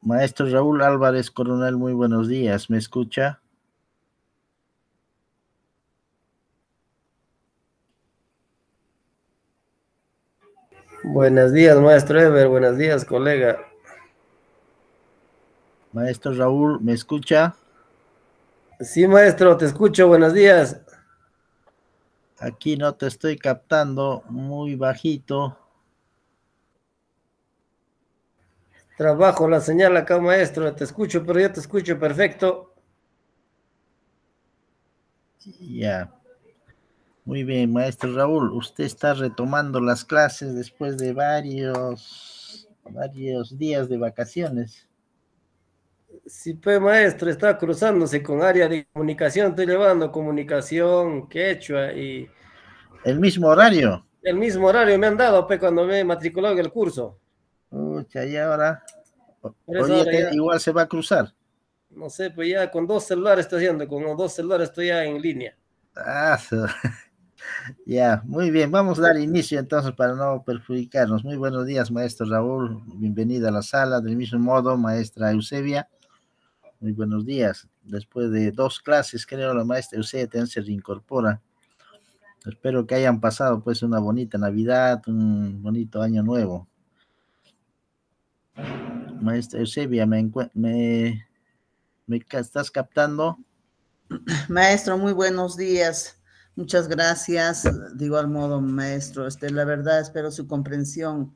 Maestro Raúl Álvarez Coronel, muy buenos días. ¿Me escucha? Buenos días, maestro Ever. Buenos días, colega. Maestro Raúl, ¿me escucha? Sí, maestro, te escucho. Buenos días. Aquí no te estoy captando, muy bajito. Trabajo la señal acá, maestro. Te escucho, pero yo te escucho perfecto. Ya. Muy bien, maestro Raúl. Usted está retomando las clases después de varios días de vacaciones. Sí, pues, maestro, está cruzándose con área de comunicación. Estoy llevando comunicación, quechua y... ¿El mismo horario? El mismo horario me han dado, pues, cuando me he matriculado en el curso. Ucha, y ahora, oye, ya, igual se va a cruzar. No sé, pues ya con dos celulares estoy haciendo, con dos celulares estoy ya en línea. Ah, ya, muy bien, vamos a dar inicio entonces para no perjudicarnos. Muy buenos días, maestro Raúl, bienvenida a la sala. Del mismo modo, maestra Eusebia, muy buenos días. Después de dos clases, creo, la maestra Eusebia también se reincorpora. Espero que hayan pasado pues una bonita Navidad, un bonito año nuevo. Maestra Eusebia, ¿me estás captando? Maestro, muy buenos días. Muchas gracias. De igual modo, maestro, la verdad, espero su comprensión.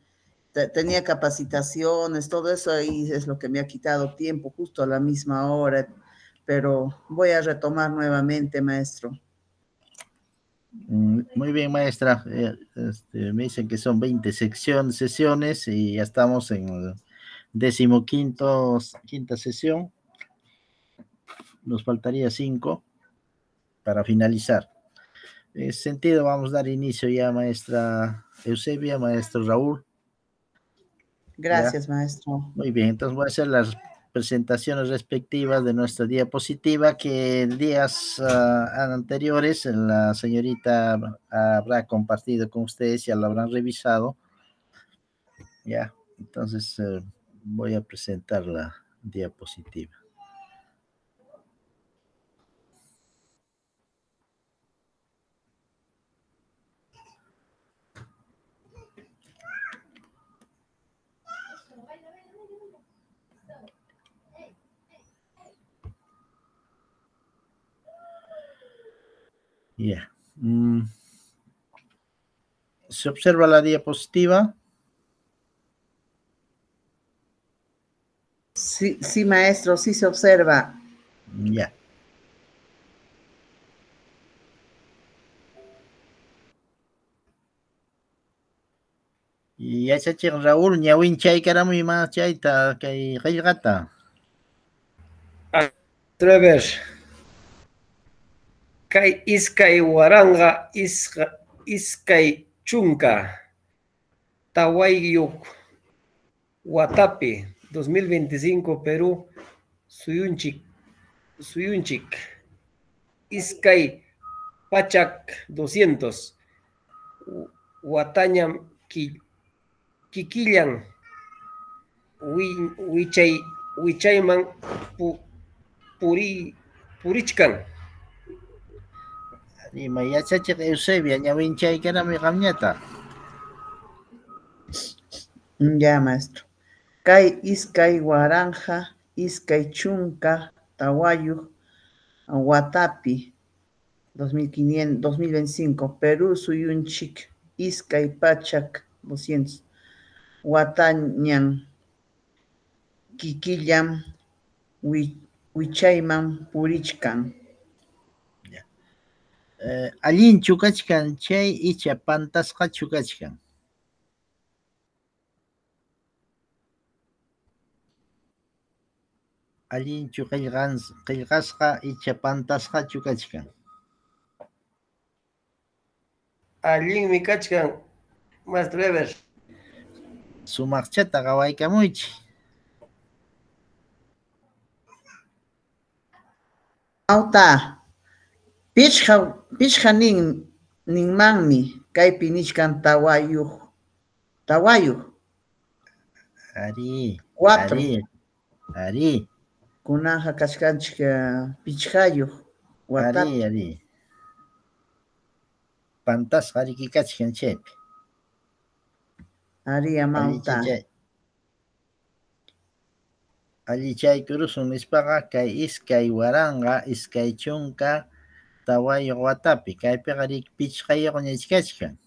Tenía capacitaciones, todo eso ahí es lo que me ha quitado tiempo, justo a la misma hora, pero voy a retomar nuevamente, maestro. Muy bien, maestra. Me dicen que son 20 sesiones y ya estamos en el 15ª sesión. Nos faltaría 5 para finalizar. En ese sentido, vamos a dar inicio ya, maestra Eusebia, maestro Raúl. Gracias, ¿ya? Maestro. Muy bien, entonces voy a hacer las presentaciones respectivas de nuestra diapositiva que días anteriores la señorita habrá compartido con ustedes, ya la habrán revisado. Ya, entonces voy a presentar la diapositiva. Ya. Yeah. ¿Se observa la diapositiva? Sí, sí, maestro, sí se observa. Ya. Yeah. Y yachachiq Raúl, ñawinchay karamuy ma chayta kay qillqata. Trevor. Kay iskay waranqa iskay chunka tawayuq watapi 2025 Perú suyunchik 200 watañam kikillan wichayman purichkan. Ima yachachiq Eusebia ñawinchaykarami qamñata. Ya, maestro. Kay 2024 watapi 2025 Perú suyunchik 200 watañam kikillan wichayman purichkan. Allinchu kachkan chay icha pantasqachu kachkan? Allinchu qillqasqa icha pantasqachu kachkan? Allinmi kachkan, maestro Ever. Sumaqchata qawaykamuychik. Awta. Pichqa ninmanmi kaypi nichkan tawayuq. Ari. 4. Ari. Arí. Kunanqa kachkanchik 5 watapi. Arí, arí. Pantasqa riki kachkan chaypi. Arí, amawta. Allichaykurusun nispaqa kay 2024 watapi kaypiqa riki 5 kachkan.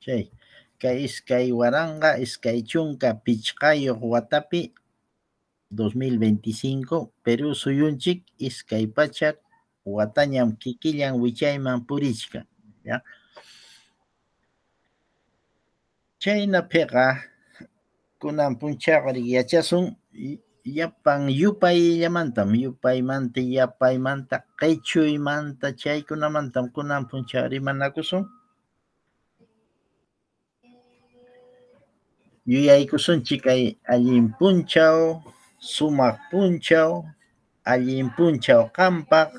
Chay kay 2025 watapi 2025 Perú suyunchik 200 watañam kikillan wichayman purichkan, ya. Chaynapiqa kunan punchawqa yachasun llapan yupayllamantam, yupaymanta, yapaymanta, qichuymanta, chaykunamantam kunan punchaw rimanakusun. Yuyaykusunchik kay allin punchaw, sumaq punchaw, allin punchaw qampaq,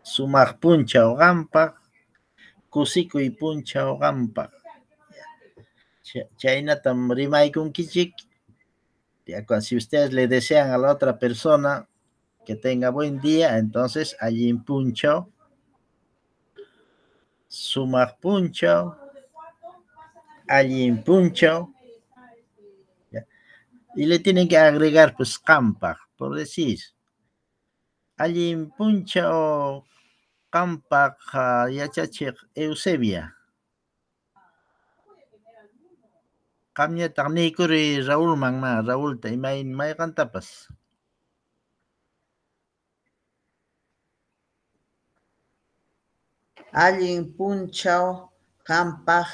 sumaq punchaw qampaq, kusikuy punchaw qampaq. Chaynatam rimaykunkichik. Si ustedes le desean a la otra persona que tenga buen día, entonces allin punchaw, sumaq punchaw, allin punchaw. Y le tienen que agregar pues qampaq, por decir, allin punchaw qampaq yachachiq Eusebia. Qamñataq niykuri Raulman ma, Raulta mayqantapas. Allin punchaw qampaq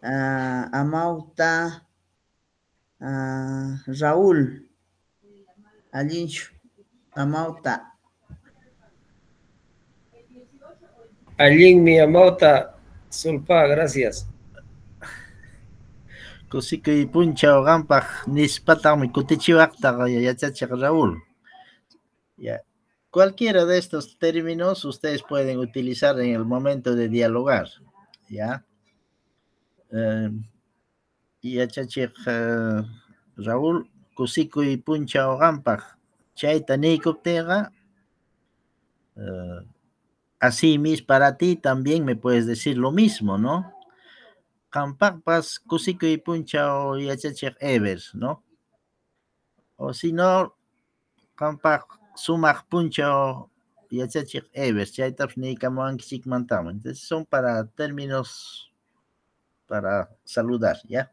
amawta Raúl. Allinchu amawta. Allinmi amawta, Sulpa, gracias. Kusikuy punchaw qampaq nispataqmi kutichiwaqtaq yachachiq Raúl. Ya. Cualquiera de estos términos ustedes pueden utilizar en el momento de dialogar, ¿ya? Yachachiq Raúl, kusikuy punchaw qampaq chayta niykuptinqa, así mismo para ti también me puedes decir lo mismo, ¿no? Qampaqpas kusikuy punchaw yachachiq Ever, ¿no? O si no, qampaq sumaq punchaw yachachiq Ever, chaytapas niykamuwankichikmantaqmi. Entonces son para términos para saludar, ¿ya?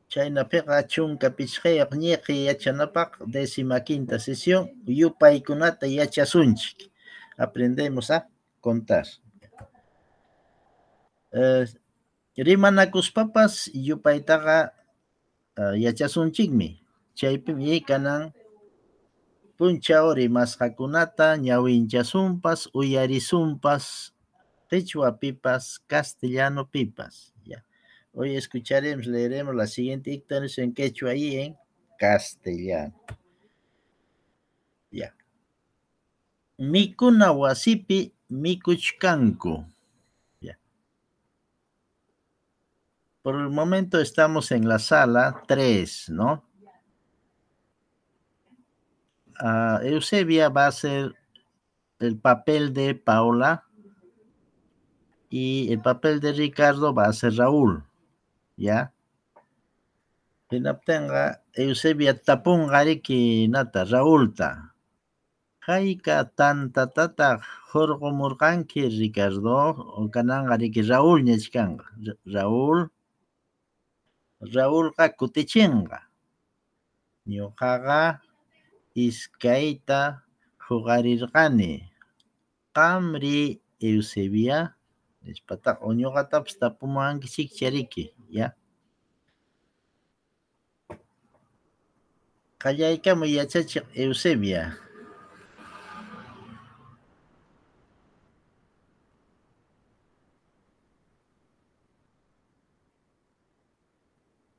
Chaynapiqa 15 ñiqi yachanapaq 15ª sesión yupaykunata yachasunchik. Aprendemos a contar. Rimanakuspapas yupaytaqa yachasunchikmi. Chaypimi kanan punchaw rimasqakunata ñawinchasunpas, uyarisunpas, qichwapipas, castellanopipas. Ya. Hoy escucharemos, leeremos la siguiente ictus en quechua y en castellano. Ya. Mikuna wasipi mikuchkanku. Ya. Por el momento estamos en la sala 3, ¿no? Eusebia va a hacer el papel de Paola y el papel de Ricardo va a ser Raúl, ¿ya? Hinaptinqa Eusebia tapunqa riki nata Raúlta. Hayka tantatataq hurqumurqanki Ricardo, o kananqa riki Raúl ñachkanqa. Raúl, Raúlqa kutichinqa. Ñuqaqa iskayta huqarirqani. Qamri Eusebia nispataq o ñuqatapas tapumuwankichikcha riki, ¿ya? Qallaykamuy yachachiq Eusebia.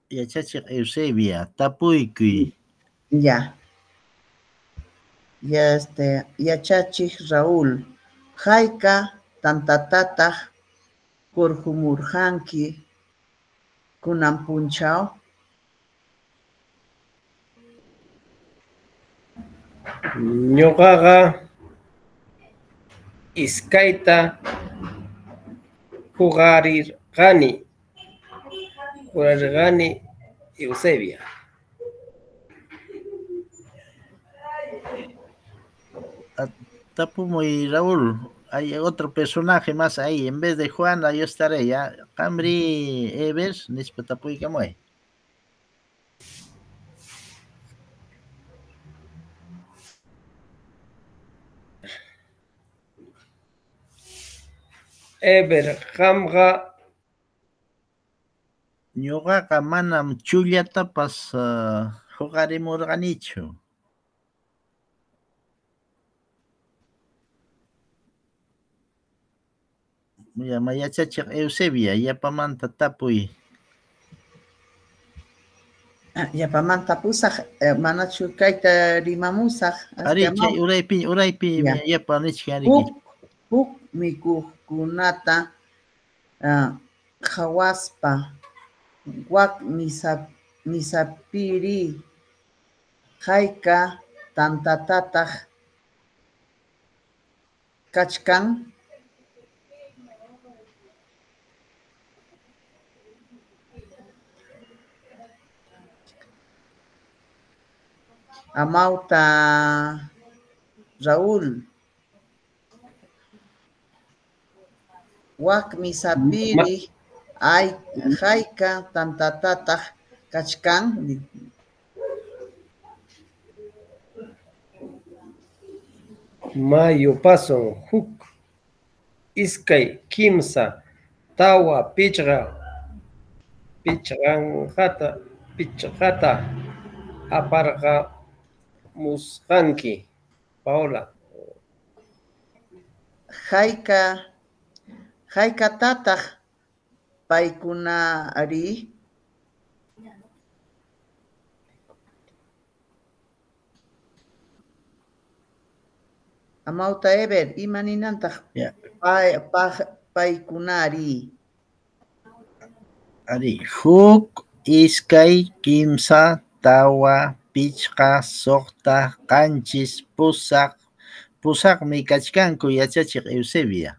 Yachachiq Eusebia, tapuykuy. Ya. Ya yachachiq Raúl, hayka tantatataq kurkumurqanki kunan punchaw? Ñuqaqa iskayta huqarirqani, Eusebia. Tapumuy, Raúl, hay otro personaje más ahí, en vez de Juana yo estaré ya. Qamri Ever, nispa tapuykamuy. Ever, qamqa Ñuqaqa manam chullatapas huqarimurqanichu. Yachachiq Eusebia, yapamanta tapuy. Yapamanta tapusaq, manachu kayta rimamusaq. Ari, chay uraypi yapa nichkan riki. Huk mikuqkunata qhawaspa wak misapiri hayka tantatataq kachkan? Amauta Raúl. Wak misapiri hayka tantatataq kachkan? Mayu pasun huk, iskay, kimsa, tawa, pichqa, pichqata aparqamusqanki, Paola. Haykatataq paykunari? Amauta Ever, ima ninantaq paykunari? Ari, huk, iskay, kimsa, tawa, pichqa, suqta, qanchis, pusaq, pusaqmi kachkanku yachachiq Eusebia.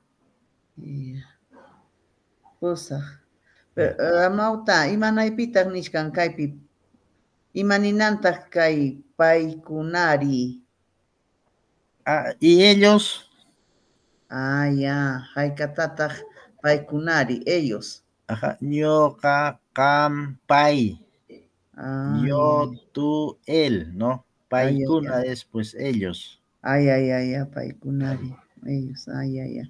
Pusaq. Amauta, imanaypitaq nichkan kaypi? Ima ninantaq kay paykunari? Ah, ¿y ellos? Ah, ya, haykatataq paykunari, ellos. Ajá, ñuqa, qam, pay. Ah, yo, ya. Tú, él, ¿no? Paykuna es, pues, ellos. Ay, ay, ay, ay, paykunari, ellos, ay, ay, ay.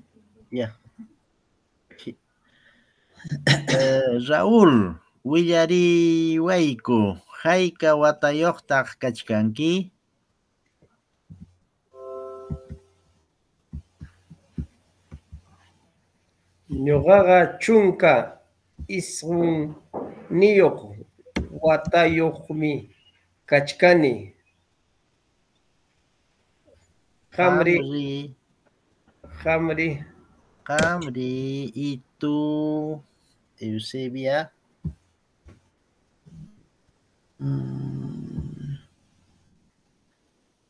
Ya. Raúl, willariwayku, hayka watayuqtaq kachkanki? Ñuqaqa 19 watayuqmi kachkani. Qamri, qamri. Qamri, y tú, Eusebia.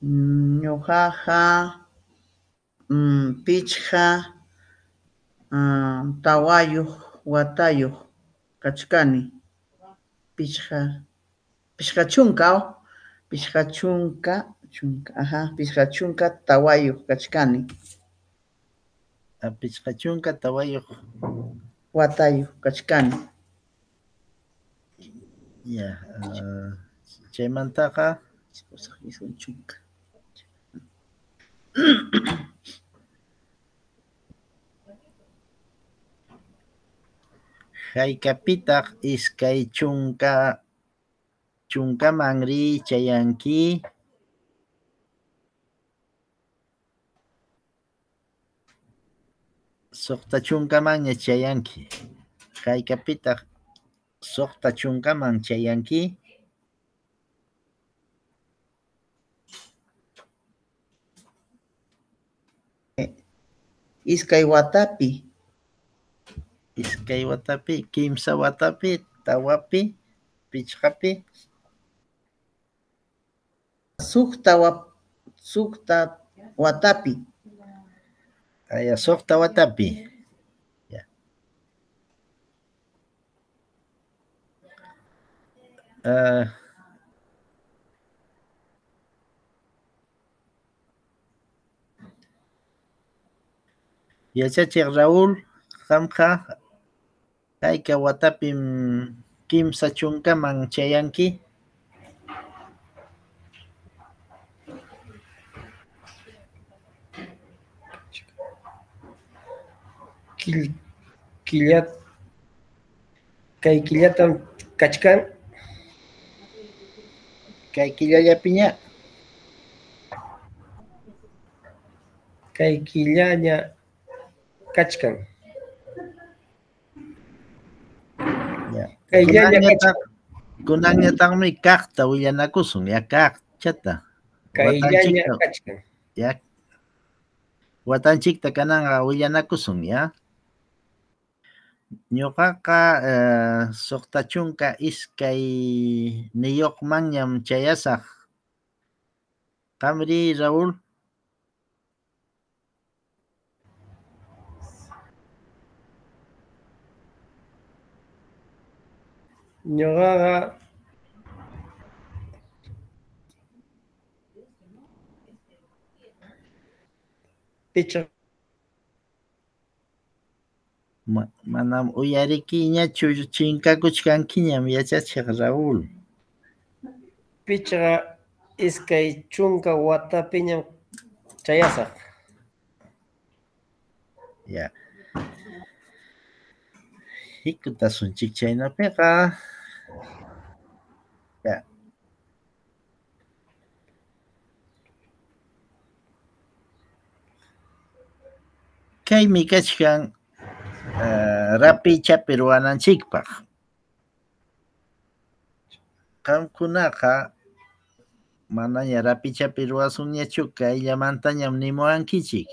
Ñuqaqa 54 watayuq kachkani. 54 54 kachkani. 54 watayuq kachkani. Ya, chaymantaqa 90. Haykapitaq 24 chunkamanri chayanki? 60manña chayanki. Haykapitaq 60man chayanki? 2 watapi. 2 watapi, 3 watapi, 4pi, 5pi. 6 watapi. Aya, 6 watapi. Ya. Yachachiq Raúl, qamqa hayka watapim 30man chayanki? Kay killatam kachkan. Kay killallapiña. Kay killaña kachkan. Ya. Kayllaña kachkan. Kunanñataqmi kaqta willanakusun, ya kaqchata. Kayllaña kachkan. Ya. Watanchikta kananqa willanakusun, ya. Ñuqaqa 62 niyuqmanñam chayasaq. Qamri, Raúl? Ñuqaqa 5. Manam uyarikiñachu, chinkakuchkankiñam yachachiq Raúl. 52 watapiñam chayasaq. Ya. Hikutasunchik chaynapiqa. Ya. Kaymi kachkan rapichapi ruwananchikpaq. Qamkunaqa manaña rapichapi ruwasunñachu, kayllamantañam nimuwankichik.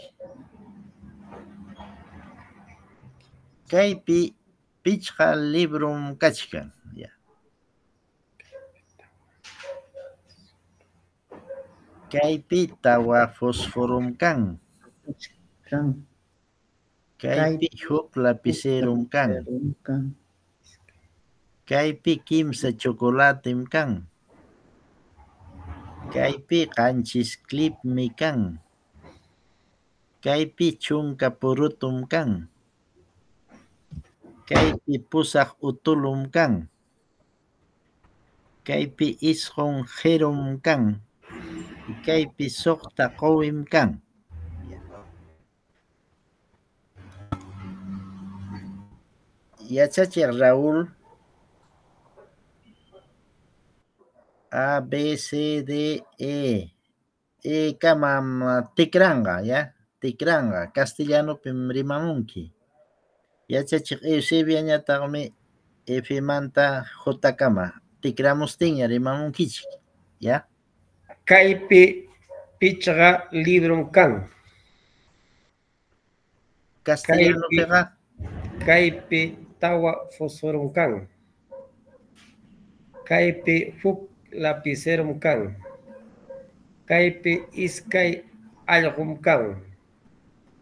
Kaypi 5 librum kachkan. Ya. Kaypi 4 fosforum kan. Kaypi huk lapicerum kan. Kaypi 3 chocolatem kan. Kaypi 7 clipmi kan. Kaypi 10 purutum kan. Kaypi 8 utulum kan. Kaypi 9 qirum kan. Kaypi 6 quwim kan. Yachachiq Raúl, A, B, C, D, E. E kamam tikranqa, ya? Tikranqa. Castellanopim rimamunki. Yachachiq Eusebiañataqmi F manta J kama tikramustinña rimamunkichik, ya? Kaypi 5 librum kan. Castellanopiqa Kaypi 4 fosforum kan. Kaypi huk lapicerum kan. Kaypi 2 allqum kan.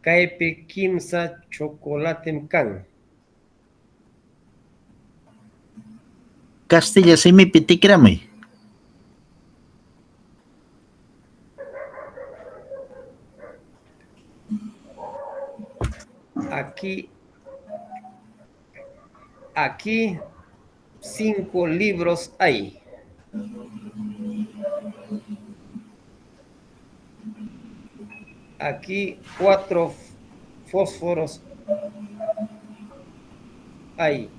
Kaypi 3 chocolatem kan. Castilla simipi tikramuy. Aquí 5 libros hay. Aquí 4 fósforos hay.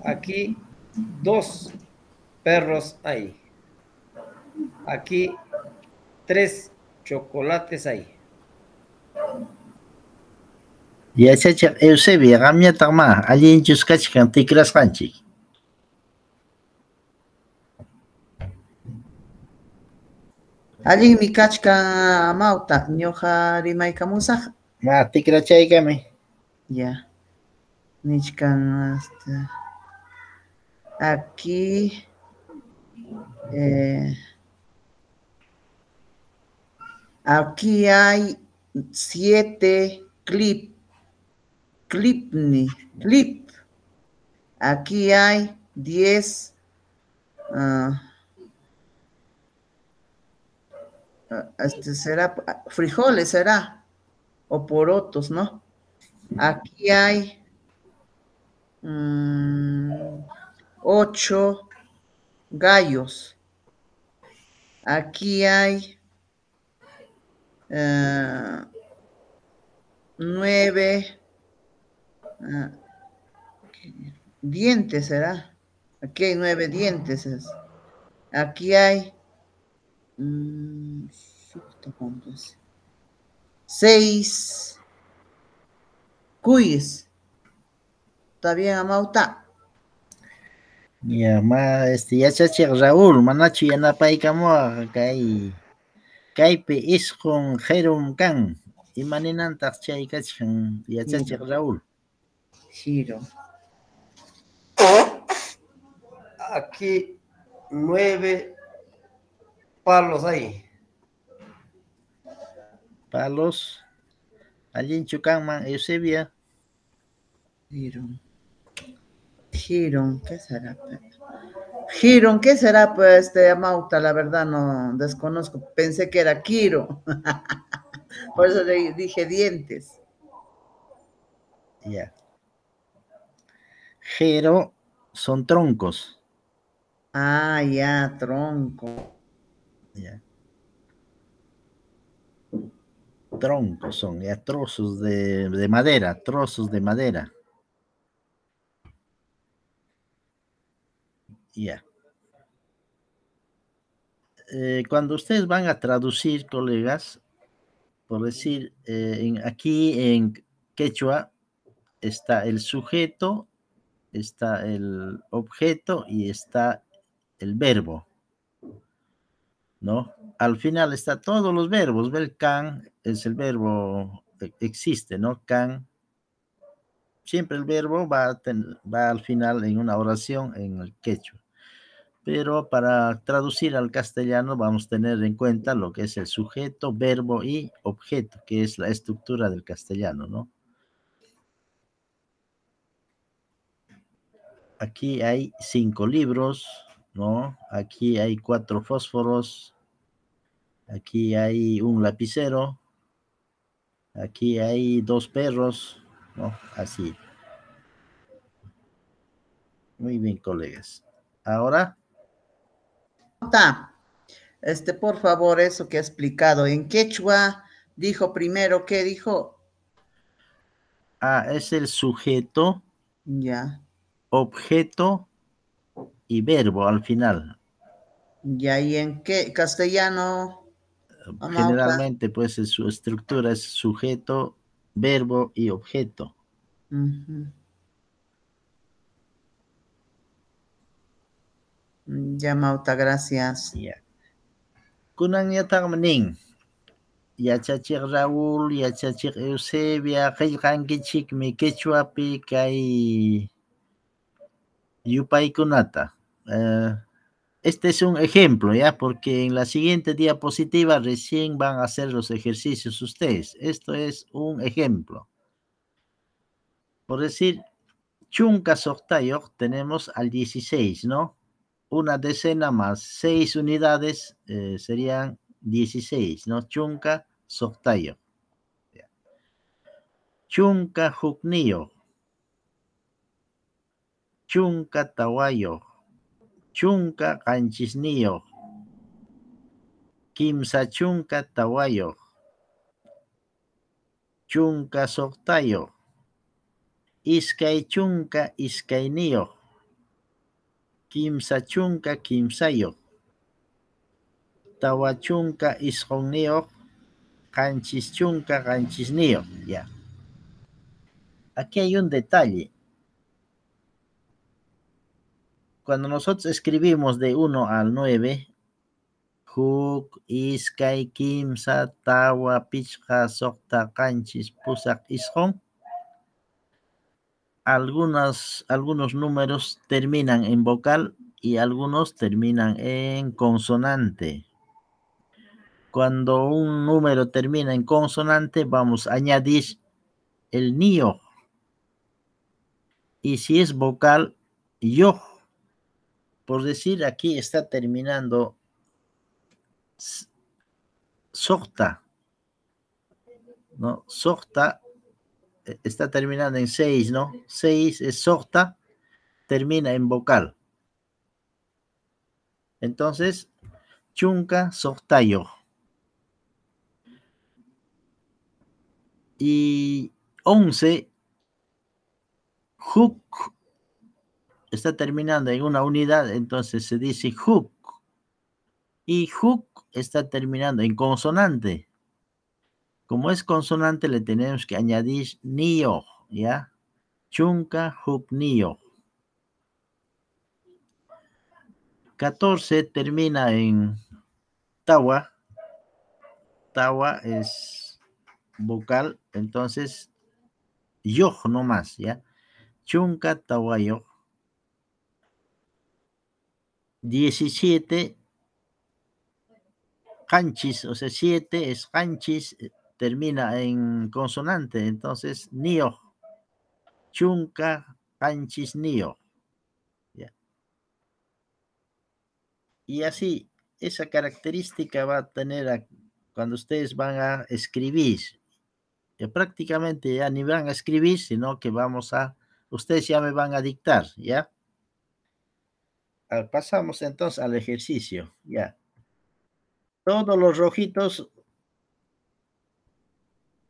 Aquí Dos perros hay. Aquí tres chocolates hay. Yachachiq Eusebia, qamñataq ma allinchus kachkan tikrasqanchik. Allinmi kachkan, Amauta. Ñuqa rimaykamusaq. Ma tikrachaykami. Ya. Nichkan aquí aquí hay 7 clip. Clip. Aquí hay 10, este será, frijoles será, o porotos, ¿no? Aquí hay 8 gallos. Aquí hay 9 dientes, ¿será? Aquí hay 9 dientes. Aquí hay 6 cuyes. ¿Está bien, Amauta? Ya, ma, yachachiq Raúl, manachu yanapaykamuwaq kay kaypi isqun qirum kan. Imaninantaq chay kachkan, yachachiq Raúl? Giro. Aquí 9 palos hay. Palos. Allinchu kanman, Eusebia. Giron. Giron, ¿qué será? Giron, ¿qué será? Pues, Amauta, la verdad no desconozco. Pensé que era Quiro. Por eso le dije dientes. Ya. Jero son troncos. Ah, ya, tronco. Ya. Troncos son, ya, trozos de madera, trozos de madera. Ya. Cuando ustedes van a traducir, colegas, por decir, aquí en quechua está el sujeto, está el objeto y está el verbo, ¿no? Al final está todos los verbos. El can es el verbo, existe, ¿no? Can. Siempre el verbo va al final en una oración en el quechua. Pero para traducir al castellano vamos a tener en cuenta lo que es el sujeto, verbo y objeto, que es la estructura del castellano, ¿no? Aquí hay 5 libros, ¿no? Aquí hay 4 fósforos. Aquí hay un lapicero. Aquí hay 2 perros, ¿no? Así. Muy bien, colegas. Ahora. Por favor, eso que ha explicado. En quechua dijo primero, ¿qué dijo? Ah, es el sujeto. Ya. Objeto y verbo al final. Ya, ¿y en qué castellano? Generalmente, pues, su estructura es sujeto, verbo y objeto. Uh-huh. Ya, Mauta, gracias. Ya. Kunanñataqmi nin, yachachiq Raúl, yachachiq Eusebia, qillqankichikmi quechuapi kay yupaykunata. Este es un ejemplo, ¿ya? Porque en la siguiente diapositiva recién van a hacer los ejercicios ustedes. Esto es un ejemplo. Por decir, chunka soqtayoq tenemos al 16, ¿no? Una decena más 6 unidades serían 16, ¿no? Chunka soqtayoq. Chunka hukniyoq. Chunka tawayoq. Chunka qanchisniyoq. Kimsa chunka tawayoq. Chunka soqtayoq. Iskay chunka iskayniyuq. 33, 49, 79. Ya. Aquí hay un detalle. Cuando nosotros escribimos de 1 al 9, huk, iskay, kimsa, tawa, pichqa, suqta, qanchis, pusaq, isqun, algunos números terminan en vocal y algunos terminan en consonante. Cuando un número termina en consonante, vamos a añadir el nio. Y si es vocal, yo. Por decir, aquí está terminando socta, ¿no? Socta está terminando en 6, ¿no? 6 es socta, termina en vocal. Entonces, chunka, soctayo. Y 11, huk, está terminando en una unidad, entonces se dice huk. Y huk está terminando en consonante. Como es consonante, le tenemos que añadir nio, ¿ya? Chunka, huk, nio. 14 termina en tawa. Tawa es vocal, entonces yoj no más, ¿ya? Chunka, tawa, yoj. 17, canchis, o sea, 7 es canchis, termina en consonante, entonces nio. Chunka, canchis, nio. ¿Ya? Y así, esa característica va a tener cuando ustedes van a escribir. Que prácticamente ya ni van a escribir, sino que ustedes ya me van a dictar, ¿ya? Pasamos entonces al ejercicio, ya. Todos los rojitos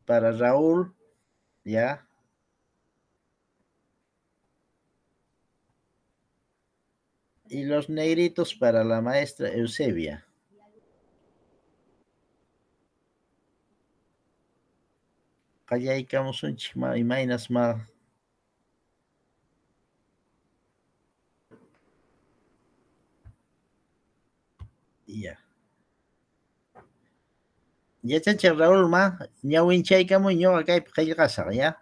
para Raúl, ya. Y los negritos para la maestra Eusebia. Qallaykamusunchik ma imaynas ma. Ya. Yachachiq Raúl ma ñawinchaykamuy ñuqa kaypi qillqasaq, ya.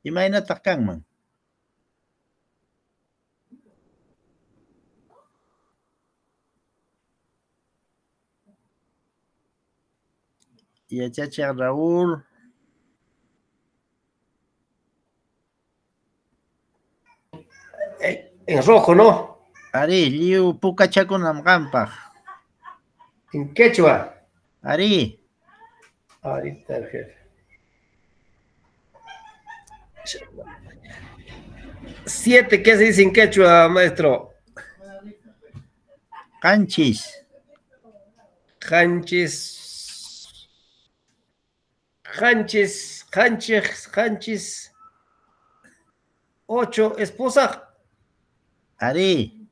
Imaynataq kanman? Yachachiq Raúl. En rojo, ¿no? Ari, lliw pukachakunam qampaq. En quechua. Ari. Ahorita el jefe. 7, ¿qué se dice en quechua, maestro? Canchis. Canchis. Canchis, canchis, canchis. 8, esposa. Ari.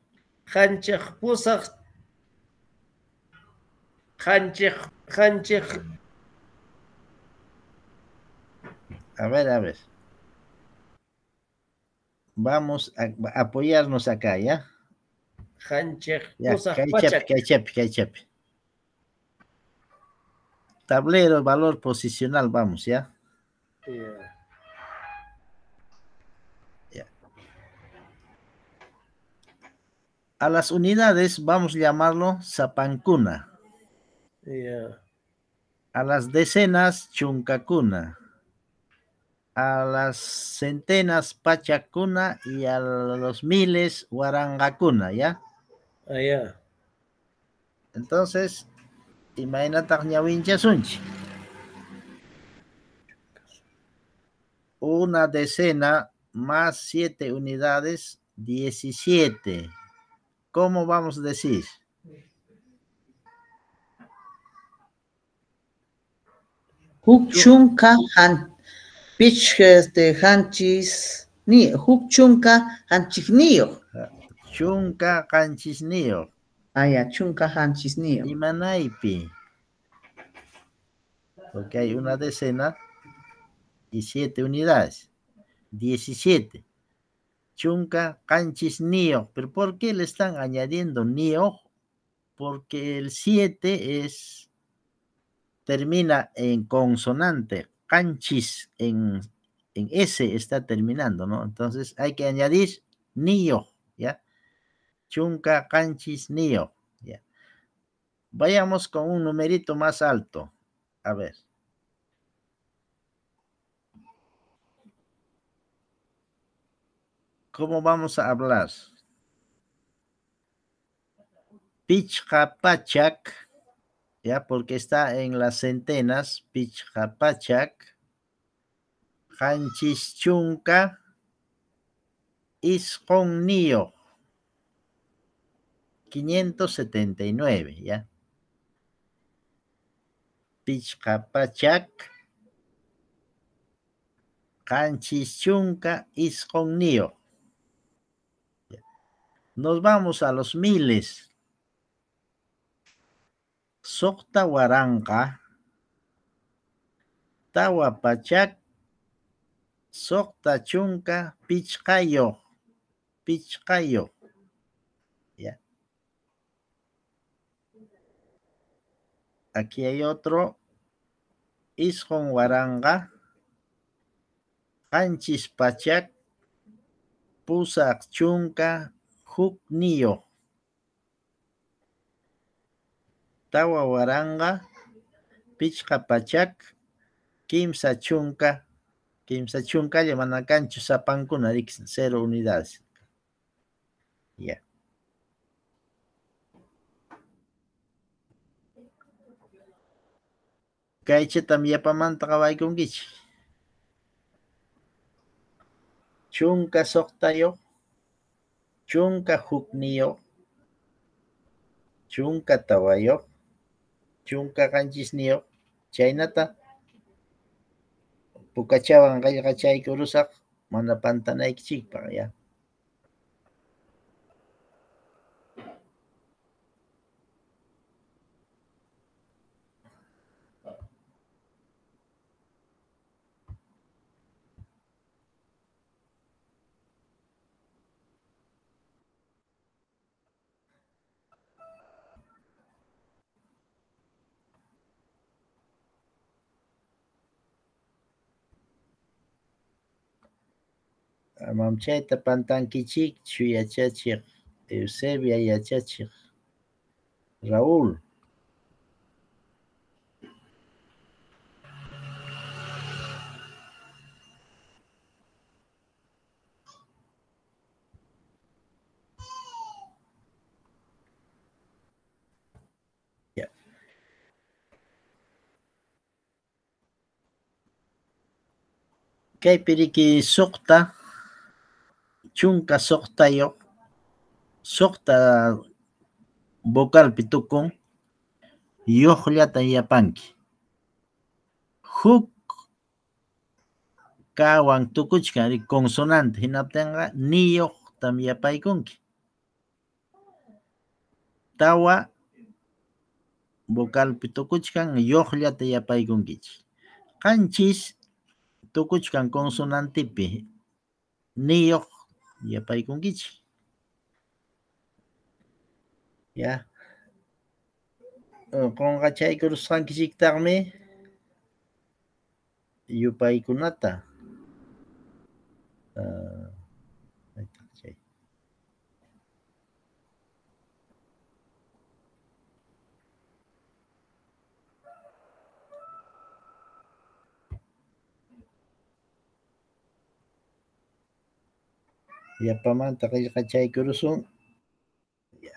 Canchis, pusaq. Canchis, canchis. A ver, a ver. Vamos a apoyarnos acá, ¿ya? Canchis, Ya, pusaq, kaychapi, pachak. kaychapi, kaychapi. Tablero, valor posicional, vamos, ¿ya? Ya. Ya. A las unidades vamos a llamarlo zapancuna. Ya. A las decenas, chuncacuna. A las centenas, pachacuna. Y a los miles, huarangacuna, ¿ya? Ah, ya. Entonces, imaynataq ñawinchasunchik. Una decena más 7 unidades, 17. ¿Cómo vamos a decir? Huk chunka han, pich, este, hanchis, ni, huk chunka hanchikniyo. 17. Ah, ya, 17. Imanaypi. Porque hay una decena y 7 unidades. 17. Chunka qanchisniyuq. ¿Pero por qué le están añadiendo niyuq? Porque el 7 termina en consonante. Qanchis en S está terminando, ¿no? Entonces hay que añadir niyuq, ¿ya? Chunka qanchisniyuq, ¿ya? Vayamos con un numerito más alto. A ver. ¿Cómo vamos a hablar? Pichqa pachak, ya, porque está en las centenas, pichqa pachak, qanchis chunka, isqunniyuq, 579, ya. Pichqa pachak, qanchis chunka, isqunniyuq. Nos vamos a los miles. Suqta waranqa, tawa pachak, suqta chunka, pichqayuq, pichqayuq. Ya. Aquí hay otro. Isqun waranqa, qanchis pachak, pusaq chunka, hukniyuq. Tawa waranqa, pichqa pachak, kimsa chunka, kimsa chunkalla mana kanchu sapankuna, riki, 0 unidades. Ya. Kaychatam yapamanta qawaykunkichik. Chunka suqtayuq, chunka hukniyuq, chunka tawayuq, chunka qanchisniyuq, chaynata pukachawan qillqachaykurusaq mana pantanaykichikpaq, ya. Amam chayta pantankichikchu yachachiq Eusebia yachachiq Raúl. Ya. Kaypi riki suqta, chunka suqtayuq, suqta vocalpi tukun, yuqllata yapanki. Huk kawan tukuchkan riki consonante, hinaptinqa niyuqtam yapaykunki. Tawa vocalpi tukuchkan, yuqllata yapaykunkichik. Qanchis tukuchkan consonantepi, niyuq yapaykunkichik. Ya. Qunqachaykurusqankichiktaqmi yupaykunata. Yapamanta qillqachaykurusun. Ya.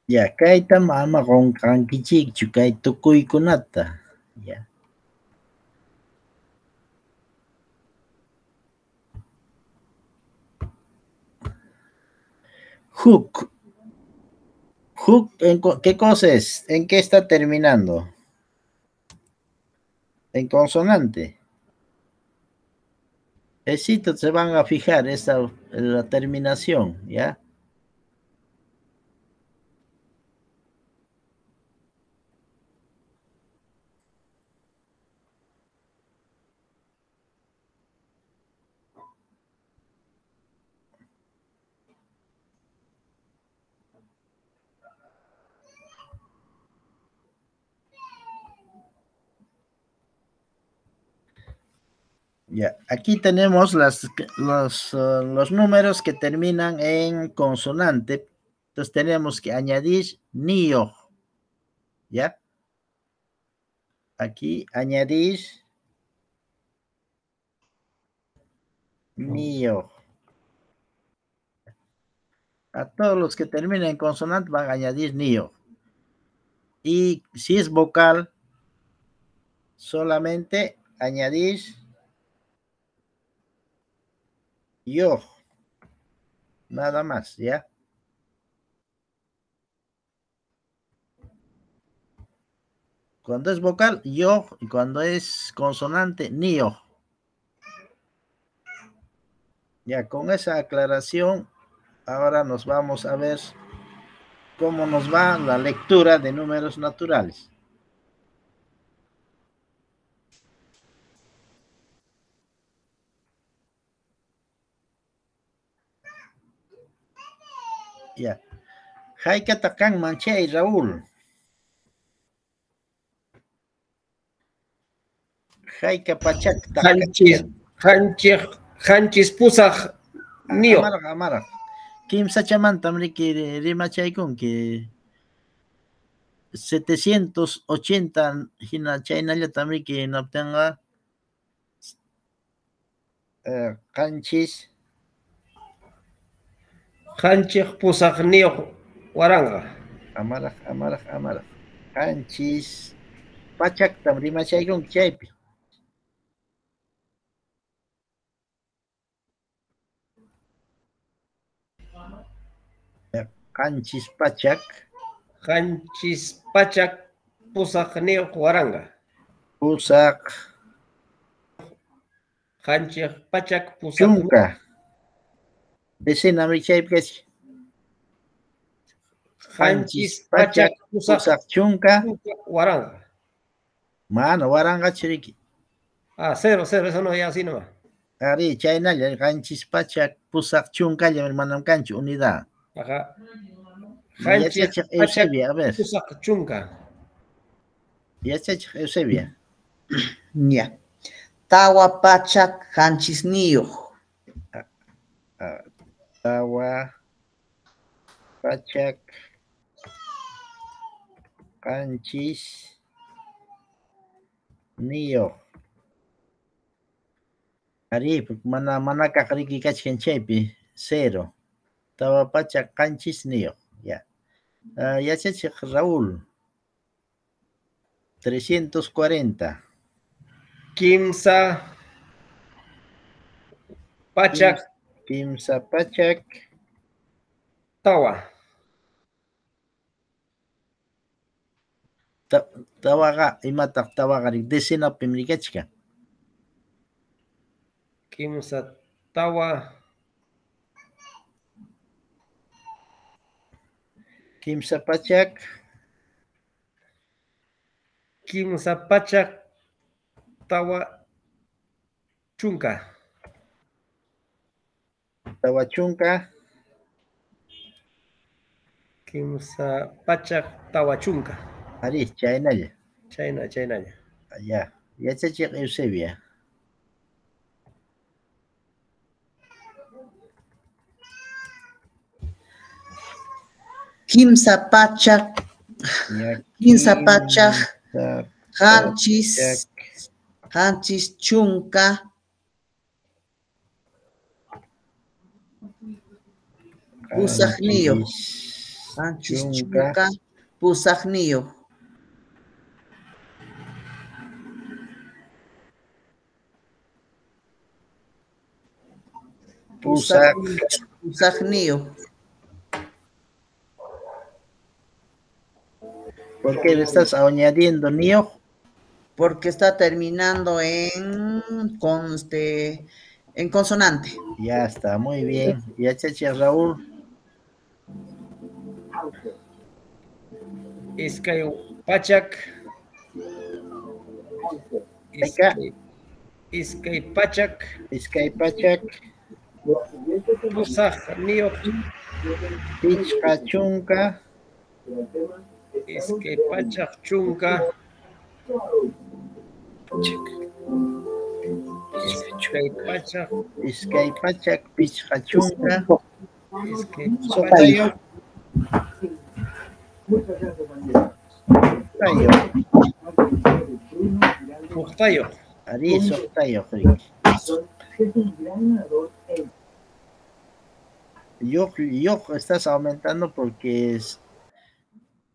Ya, kaytam ama qunqankichikchu, kay tukuykunata. Ya. Huk. Huk, ¿qué cosa es? ¿En qué está terminando? En consonante. Esito se van a fijar esa, la terminación, ¿ya? Ya, aquí tenemos los números que terminan en consonante. Entonces tenemos que añadir nio. ¿Ya? Aquí añadir nio. A todos los que terminan en consonante van a añadir nio. Y si es vocal, solamente añadir yo, nada más, ¿ya? Cuando es vocal, yo, y cuando es consonante, nio. Ya, con esa aclaración, ahora nos vamos a ver cómo nos va la lectura de números naturales. Ya. Haykataq kanman chay, Raúl? Hayka pachakta. Qanchis pusaq niyo. Amaraq, amaraq. Kimsachamantam riki rimachaykunki. 780 hina chaynallatam riki hinaptinqa, qanchis. Qanchis pusaqniyuq waranqa. Amaraq, amaraq, amaraq. Qanchis pachaktam rimachaykunki chaypi. Qanchis pachak. Qanchis pachak pusaqniyuq waranqa. Pusaq. Qanchis pachak pusaq. Chunka. Decena chaypi kachkan. Qanchis pachak pusaq chunka waranqa. Mana waranqachu riki. Ah, cero, cero, eso no es así nomás. Ari, chaynalla, qanchis pachak pusaq chunkalla manam kanchu unidad. Ajá. Qanchis pachak Eusebia, a ver. pusaq chunka. Yachachiq Eusebia. Ya. Tawa pachak qanchisniyuq. Tawa pachak qanchis niyuq. Ari, mana mana kaq riki kachkan chaypi, cero. Tawa pachak qanchis niyuq. Ya. Yachachiq Raúl. 340. Kimsa pachak. Kimsa pachak. Tawa. Tawaqa imataq tawaqa decenapim rikachkan. Kimsa tawa. Kimsa pachak. Kimsa pachak tawa chunka. Tawa chunka. Kimsa pachak tawa chunka. Ari, chaynalla. Chayna, chaynalla. Ya, yachachiq Eusebia. Kimsa pachak, kimsa pachak, qanchis, qanchis chunka. Pusaqniyuq. Qanchis Qanchis chunka chunka pusaqniyuq. Pusaq. Pusaqniyuq. ¿Por qué le estás añadiendo niyuq? Porque está terminando en en consonante. Ya está, muy bien. Yachachi Raúl. Iskay pachak. Iskay pachak. Iskay pachak. Pusaqniyuq. Pichqa chunka. Iskay pachak chunka. Iskay pachak. Iskay pachak pichqa chunka. Iskay pachak. Suqtayuq. Suqtayuq. Arí, suqtayuq. Yuq estás aumentando porque es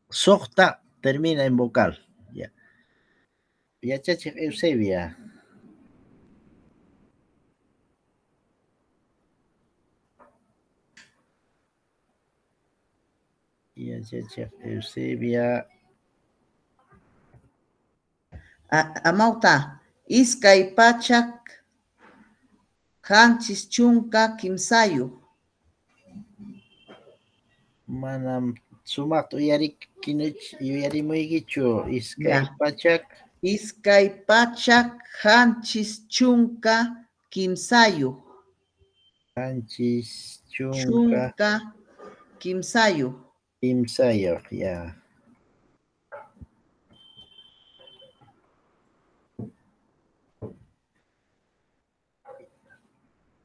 suqta termina en vocal. Ya. Yachachiq Eusebia. Yachachiq Eusebia. Amawta, iskay pachak qanchis chunka kimsayuq. Manam sumaqta uyarimuykichu. Iskay pachak. Iskay pachak qanchis chunka kimsayuq. Qanchis chunka kimsayuq. Kimsayuq, ya.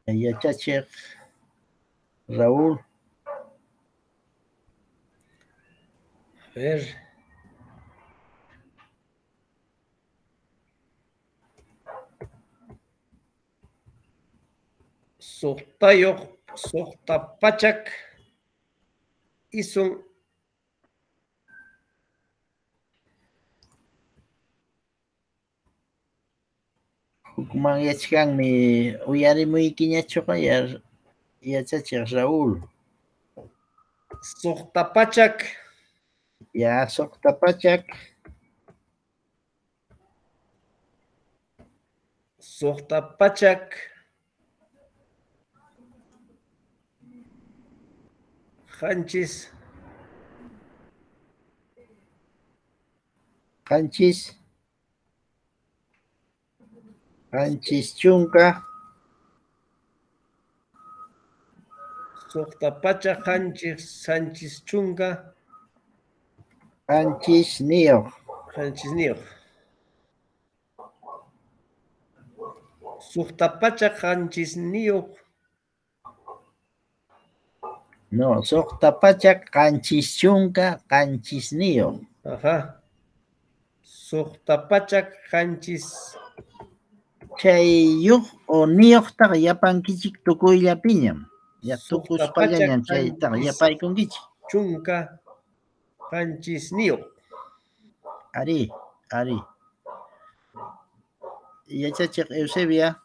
Yachachiq Raúl. A ver. Suqtayuq, suqta pachak, isun. Hukmanyachkanmi uyarimuykiñachuqa yachachiq Raúl. Suqta pachak. Ya, suqta pachak. Suqta pachak. Qanchis. Qanchis. Qanchis chunka. Suqta pachak qanchis, qanchis chunka. Qanchis niyuq. Qanchis niyuq. Suqta pachak qanchis niyuq. No, suqta pachak qanchis chunka qanchis niyuq. Ajá. Suqta pachak qanchis. Chay yuq o niyuqtaqa yapankichik tukuyllapiñam. Ya tukuspallañam chaytaqa yapaykunkichik. Chunka qanchis niyuq. Arí, arí. Yachachiq Eusebia.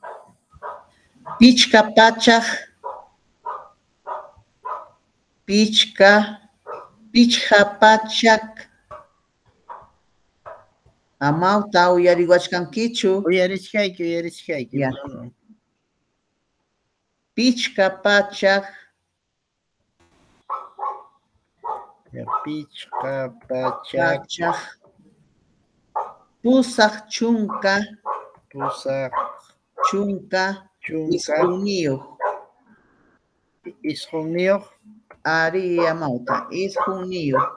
Pichqa pachak. Pichqa pachak. Amawta uyariwachkankichu. Uyarichkayki, uyarichkayki. Pichqa pachak. Pichqa pachak. Pusaq chunka. Pusaq chunka. Chunka. Isqunniyuq. Isqunniyuq. Ari, amawta, isqunniyuq.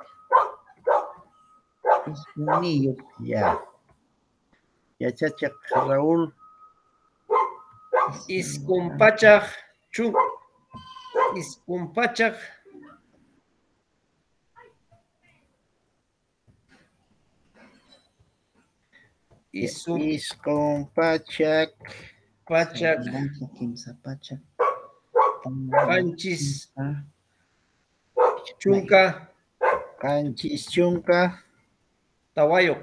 Isqunniyuq. Ya. Yachachiq Raúl. Isqun pachak isqun pachak. Isqun pachak. Pachak. Kimsa pachak. Qanchis. Chunka. 74. Tawayuq.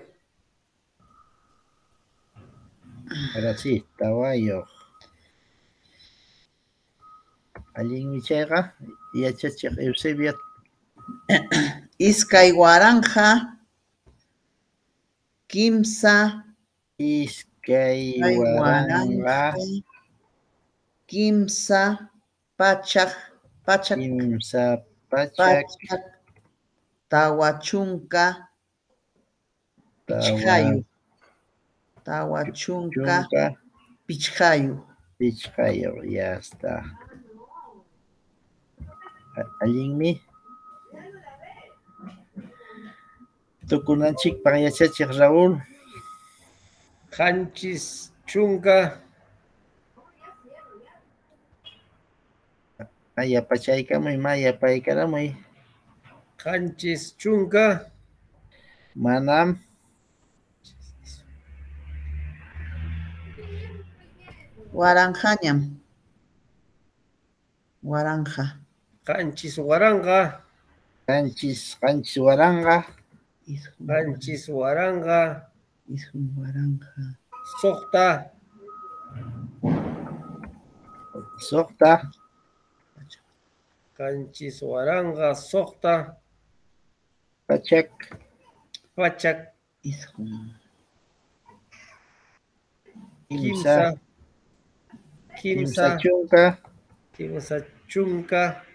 Ahora sí, tawayuq. Allinmi chayqa, yachachiq Eusebia. 2000 3. 2000. 3 pachak pachak 3 pachak pachak 40 tawa 5 40 chunka 5. 5, ya está. Allinmi. Tukunanchikpaq yachachiq Raúl. 70. Yapachaykamuy, ma yapaykaramuy. 70. Manam. Waranqañam. Waranja. 7000. 7000. 7000. 9000. 6. 6. 7000 6. Pachak. Pachak. 9. 3. 3. 30. 30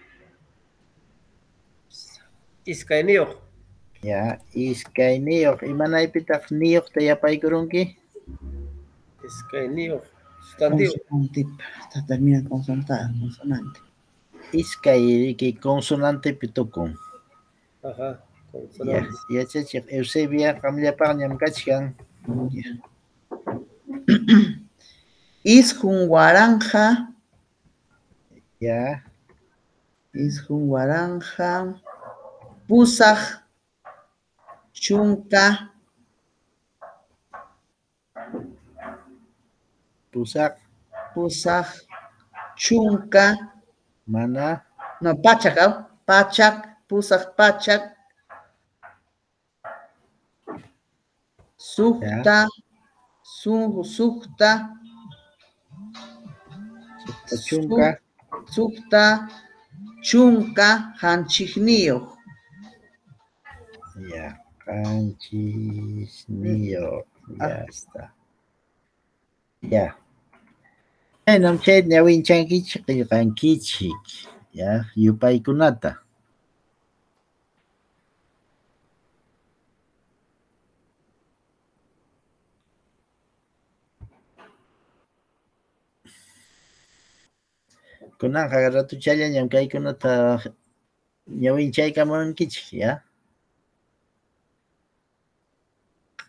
2. Ya, 2. Imanaypitaq niyuqta yapaykurunki? 2. Sustantivo. Consonante. Termina consonante. Iskay riki consonantepi tukun. Ajá, consonante. Yachachiq Eusebia qamllapaqñam kachkan. 9000. Ya. 9000 8 chunka. 8. 8 chunka. Mana. No, pachak, pachak, 8 pachak. 6, 6. 6 chunka. 6 chunka 7. Ya, 7. Ya está. Ya. Chaynam chay ñawinchankichik qillqankichik, ya, yupaykunata. Kunanqa ratuchallañam kaykunata ñawinchaykamunkichik, ya.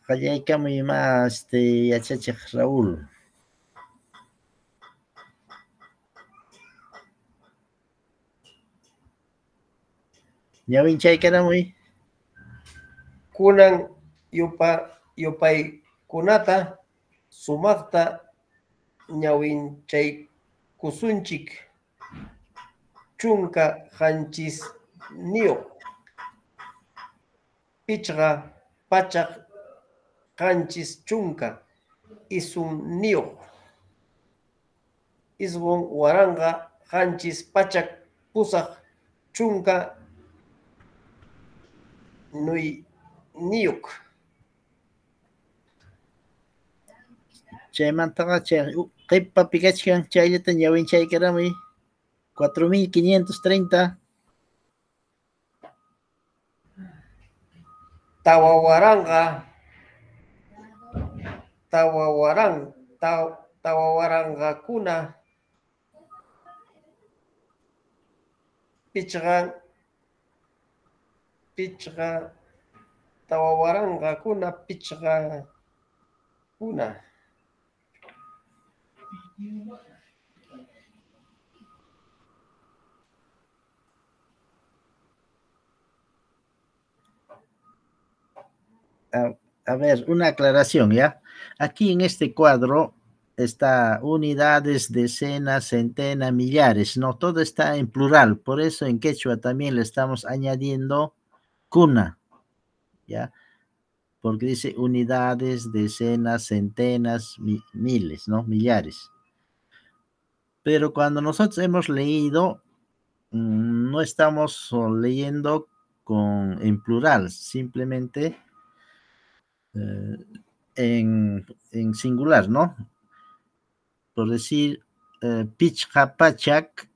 Qallaykamuy ma yachachiq Raúl. Ñawinchaykaramuy. Kunan yupaykunata sumaqta ñawinchaykusunchik. 17, 579, 9789. Chaymantaqa chay qipapi kachkan chayllata ñawinchaykaramuy. 4530. 4000 tawa waranqakuna 5 5 4000 5 kuna. A ver, una aclaración, ¿ya? Aquí en este cuadro, está unidades, decenas, centenas, millares, ¿no? Todo está en plural, por eso en quechua también le estamos añadiendo cuna, ¿ya? Porque dice unidades, decenas, centenas, miles, ¿no? Millares. Pero cuando nosotros hemos leído, no estamos leyendo en plural, simplemente en singular, ¿no? Por decir, pichqa pachak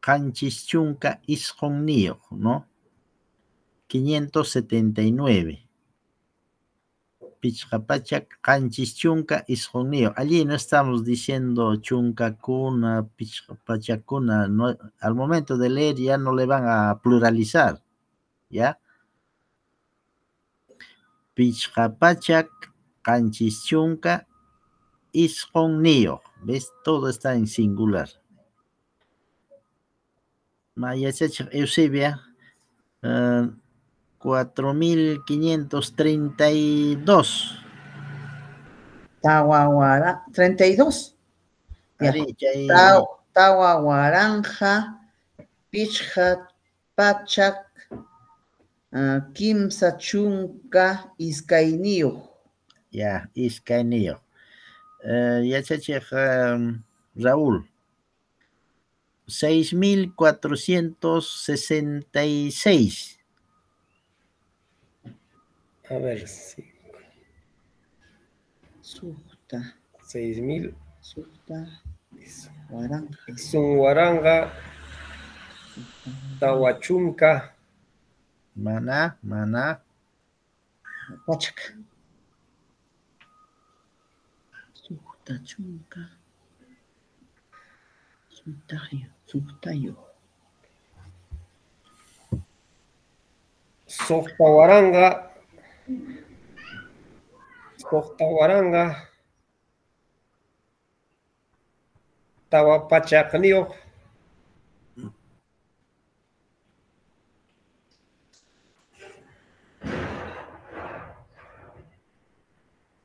qanchis chunka isqunniyuq, ¿no? 579. Pichqa pachak qanchis chunka isqunniyuq. Allí no estamos diciendo chunkakuna, pichqa pachakuna, no, al momento de leer ya no le van a pluralizar, ¿ya? Pichqa pachak qanchis chunka isqunniyuq. ¿Ves? Todo está en singular. Mayachachiq Eusebia, 4532. Tawa 32. Ya. Ari, chay- Tawa waranja, pichqa pachak, kimsa chunka iskayniyuq. Ya, iskayniyuq. Yachachiq Raúl. 6466. A ver, sí. Suqta. 6000. Suqta. Eso. Waranja. Son waranga. Tawachunka. Maná, maná. Pachak. Suqta chunka. Suqtayo, suqtayo. Suqta waranga. Suqta waranga. Tawa pachakniyuq.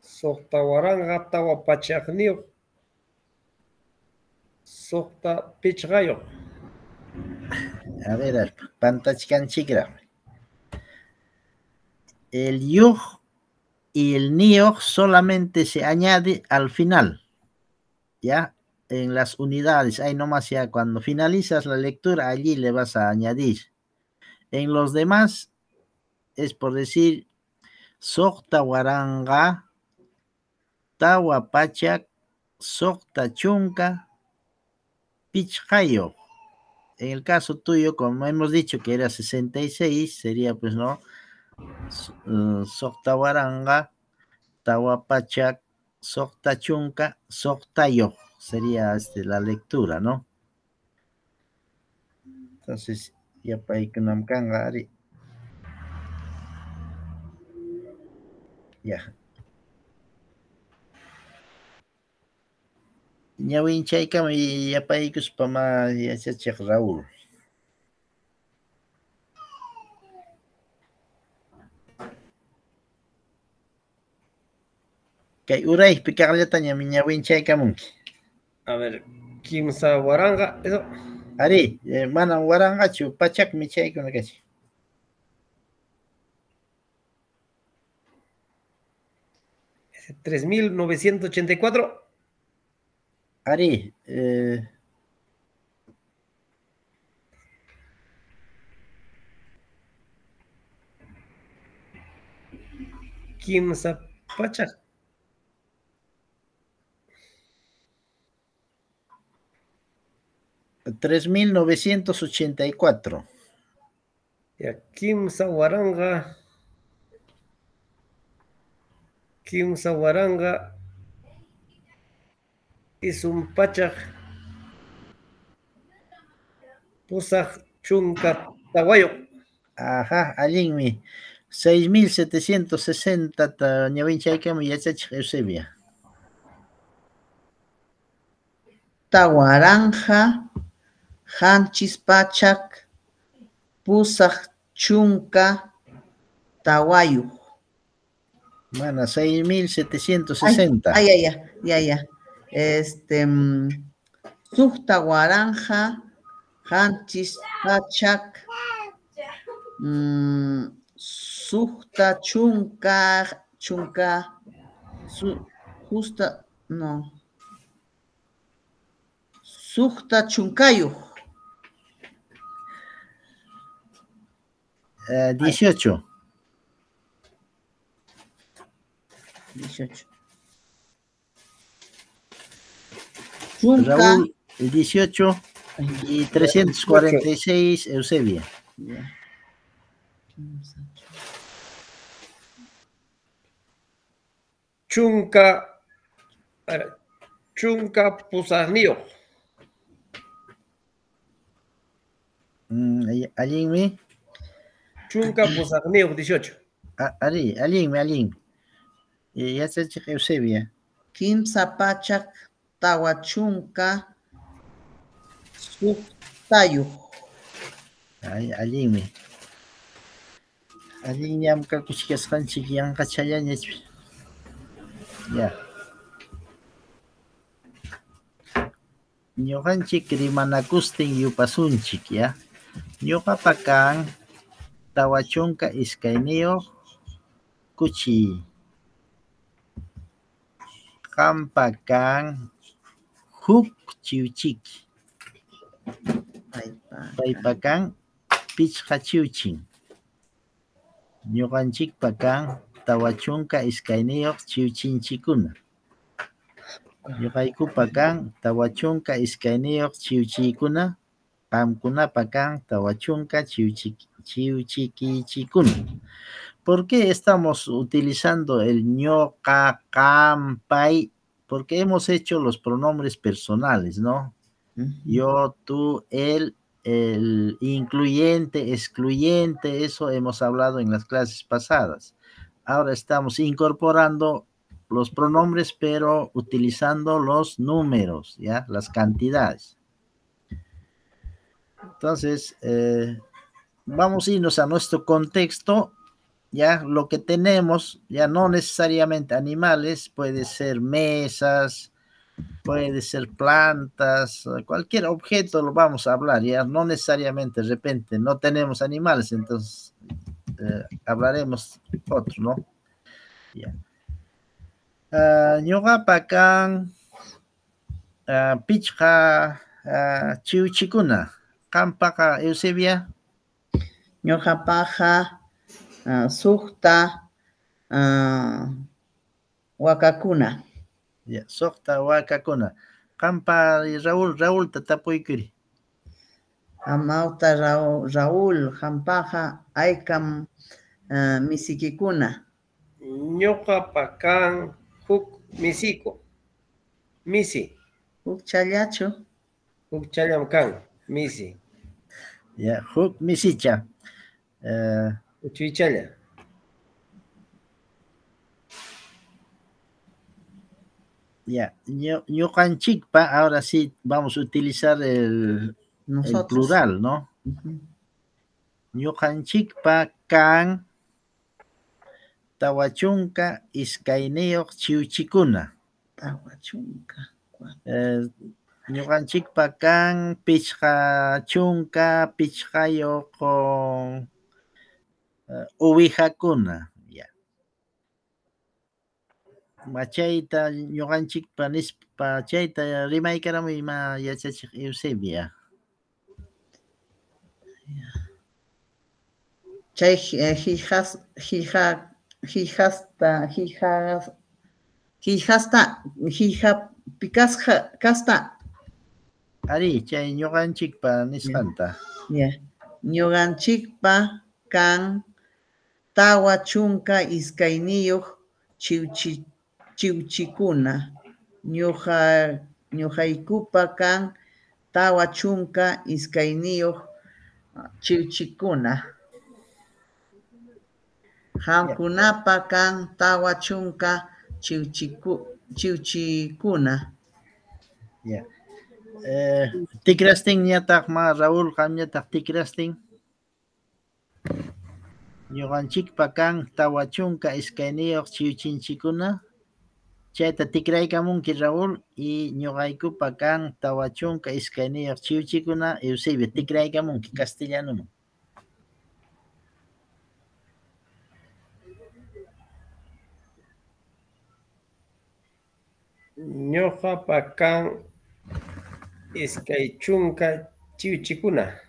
Suqta waranga tawa pachakniyuq. Suqta pichqayuq. A ver, pantachkanchikraq. El yuj y el niyuq solamente se añade al final, ¿ya? En las unidades, ahí nomás ya cuando finalizas la lectura, allí le vas a añadir. En los demás, es por decir, suqta waranga, tawa pachak, suqta chunka, pichqayuq. En el caso tuyo, como hemos dicho que era 66, sería pues, ¿no? Suqta waranga, tawa pachak, suqta chunka, suqtayuq. Sería la lectura, ¿no? Entonces, ya paykunam kanqa ari. Ya. Ñawinchaykama yapaykuspa ma yachachiq Raúl. Kay uraypi kaqllatañam ñawinchaykamunki. A ver, kimsa waranga, eso. Ari, manam waranqachu, pachakmi chaykuna kachkan. 3984. Ari, kimsa pachak. 3984. Ya, kimsa waranga. Kimsa waranga. Isun pachak. Pusaq chunka tawayuq. Ajá, allinmi. 6760 ta ñawinchaykama yachachiq Eusebia. Tawaranja, qanchis pachak, pusaq chunka tawayuq. Mana, 6760. Ay, ay, ay, ya, ya. Suqta waranqa, qanchis pachak, suqta chunka, chunka, su, justa, no. Suqta chunkayuq. 18. 18. Chunka. Raúl, el 18 y 346, Eusebia. Ya. Chunka, chunka pusaqniyuq. Allinmi. Chunka pusaqniyuq, 18. Ari, allinmi, allinmi. Yachachiq Eusebia. Kimsa pachak tawa chunka suqtayuq. Ay, allinmi. Allinñam kakuchkasqanchik yanqachallaña. Ya. Ñuqanchik rimanakustin yupasunchik, ya. Ñuqapa kan 42 kuchi. Qampa kan huk chiwchiki. Paypa kan pichqa chiwchin. Ñuqanchikpa kan 42 chiwchinchikkuna. Ñuqaykupa kan 42 chiwchiykuna. Qamkunapa kan 40 chiwchikichikuna. ¿Por qué estamos utilizando el ñoqa, qam, pay? Porque hemos hecho los pronombres personales, ¿no? Yo, tú, él, el incluyente, excluyente, eso hemos hablado en las clases pasadas. Ahora estamos incorporando los pronombres, pero utilizando los números, ¿ya? Las cantidades. Entonces, vamos a irnos a nuestro contexto, ya lo que tenemos, ya no necesariamente animales, puede ser mesas, puede ser plantas, cualquier objeto lo vamos a hablar, ya no necesariamente de repente no tenemos animales, entonces hablaremos otro, ¿no? Ya. Ñuqapa kan pichqa chiwchikuna. Qampaqa, Eusebia? Ñuqapaqa suqta wakakuna. Ya, suqta wakakuna. Qampa, Raúl, Raúlta tapuykuri. Amawta Raúl, qampaqa aykam misikikuna. Ñuqapa kan huk misiku. Misi. Huk challachu. Huk challam kan, misi. Ya, huk misicha. Uchuychalla. Ya, ñuqanchikpa, ahora sí vamos a utilizar el plural, ¿no? Ñuqanchikpa kan 42 chiwchikuna. 40. Ñuqanchikpa kan 55 uwijakuna. Ya. Machayta ñuqanchikpa nispa chayta rimaykaramuy ma yachachiq Eusebia. Chay kasta. Ari, chay ñuqanchikpa nisqanta. Ya. Ñuqanchikpa kan 42 chiwchikuna. Ñuqaykupa kan 42 chiwchikuna. Qamkunapa kan 40 chiwchikuna. Ya. Tikrastin ñataq ma Raúl, qam ñataq tikrastin. Ñuqanchikpa kan 42 chiwchinchikkuna. Chayta tikraykamunki, Raúl, y ñuqaykupa kan 42 chiwchikuna. Eusebio, tikraykamunki castellanoman. Ñuqapa kan 20 chiwchikuna.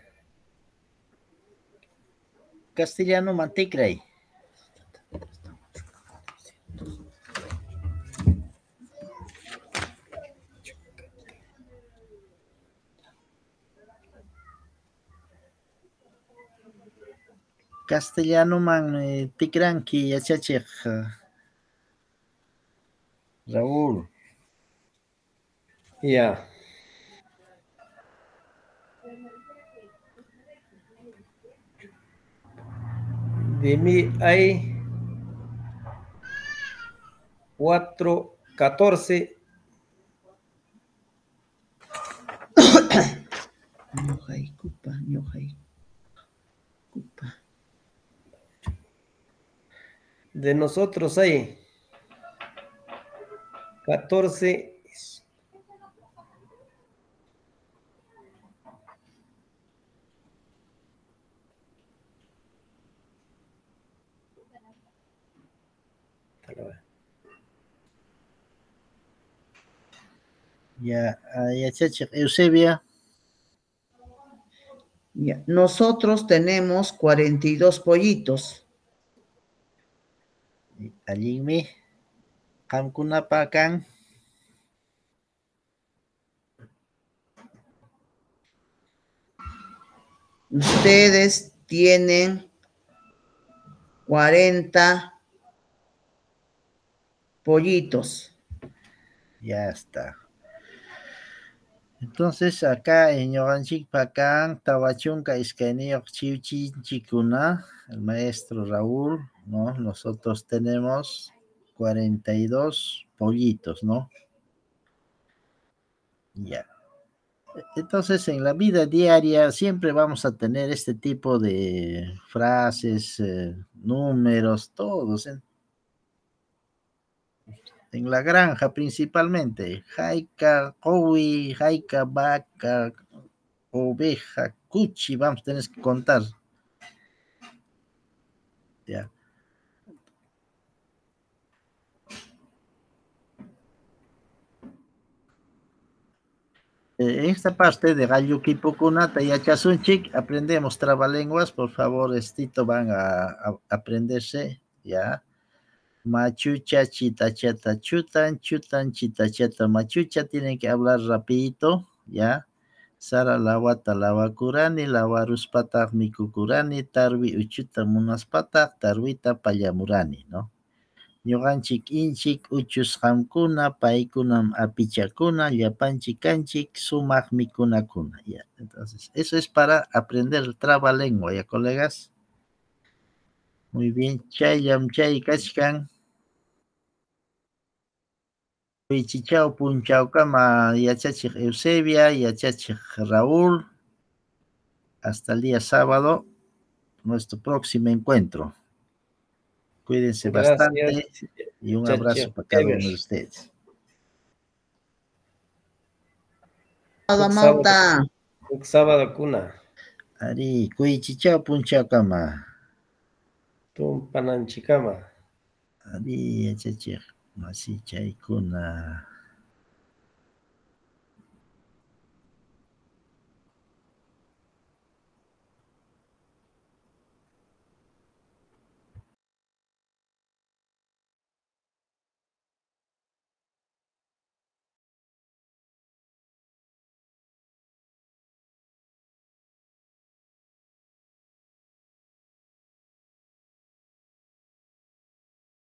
Castellanoman tikray. Castellanoman tikranki yachachiq Raúl. Ya. De mí hay 4, 14. Ñuqaykupa, ñuqaykupa. De nosotros hay 14. Ya, yachachiq Eusebia. Ya, nosotros tenemos 42 pollitos. Allinmi. Qamkunapa kan. Ustedes tienen 40 pollitos. Ya está. Entonces, acá en ñuqanchikpa kan 42 chiwchinchikkuna, el maestro Raúl, ¿no? Nosotros tenemos 42 pollitos, ¿no? Ya. Entonces, en la vida diaria siempre vamos a tener este tipo de frases, números, todos. En la granja principalmente, jaica, qowi, jaica, vaca, oveja, cuchi, vamos a tener que contar. Ya. En esta parte de Galluquipucunata y Achasunchik aprendemos trabalenguas, por favor, estito van a aprenderse, ya. Machucha, chitachata, chutan, chutan, chitachata, machucha, tienen que hablar rapidito, ya. Sara lawata lawakurani, lawaruspataq mikukurani, tarwi uchuta munaspataq, tarwita pallamurani, ¿no? Ñuqanchik inchik uchus qamkuna, paykunam apichakuna, llapanchik kanchik, sumaq mikunakuna, ya. Entonces, eso es para aprender trabalengua, ya, colegas. Muy bien, chayllam chay kachkan. Wichichaw punchawkama yachachiq Eusebia, yachachiq Raúl. Hasta el día sábado, nuestro próximo encuentro. Cuídense Gracias, bastante y un chacho abrazo para cada uno Ever. de ustedes. Amauta. Sábado kuna. Ari, kuyichichaw punchawkama. Tumpananchikama. Ari, yachachiq masichaykuna.